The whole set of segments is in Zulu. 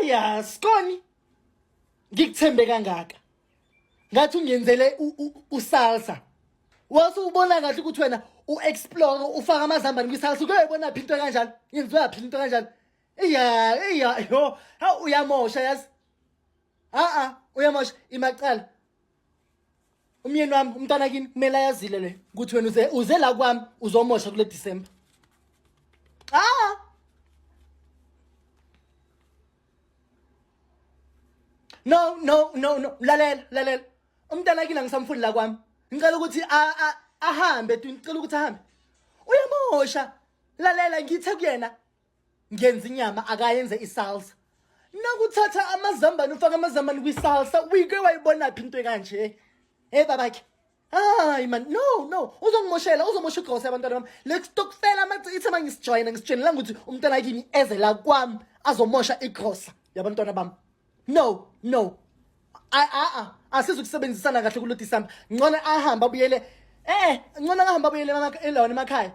Aya, skoni. Ngikuthembe kangaka. Ngathi ungenzele usalsa. Wase ubona kahle ukuthi wena uexplore ufaka amazambane kwisalsa kuyoyibona phi into kanjalo? Yenziwa phi into kanjalo? Iya, iya, yo, hawu uyamosha yazi. A a, uyamosha imacala. Umyeni wami umntwana kini kumele ayazile le ukuthi wena uze uze la kwami uzomosha kule December. Ah! No no no no lalela lalela. Umntana kini angisamfuni la kwami. Ngicela ukuthi ahambe tu ngicela ukuthi ahambe. Uyamosha. Lalela ngithe kuyena ngenza inyama akayenze isalsa nakuthatha amazambane ufaka amazambane kwisalsa wike wayibona phi into ekanje hey babakhe hayi man no no uzongimoshela uzomosha igrosa yabantwana bami le stokfela ithi uma ngisijoyina ngisijoyinela ukuthi umntwana kimi eze la kwami azomosha igrosa yabantwana bami no no a a asizukusebenzisana kahle kulo December ngcono ahambe abuyele eh ngcono ahambe abuyele elawana emakhaya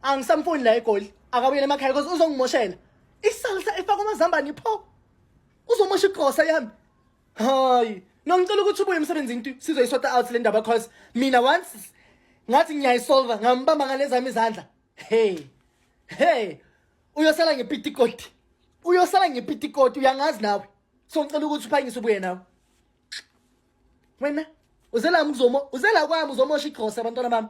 angisamfuni la egoli akabuyele emakhaya because uzongimoshela isalsa efaka amazambane pho uzomosha igrosa yami hayi no ngicela ukuthi ubuye emsebenzini tu sizoyisota out le ndaba cause mina once ngathi ngiyayisolva ngambamba ngalezami izandla hey hey uyosala ngepitikoti uyosala ngepitikoti uyangazi nawe so ngicela ukuthi uphangise ubuye nawe wena uzela uzomo uzela kwami uzomosha igrosa abantwana bami.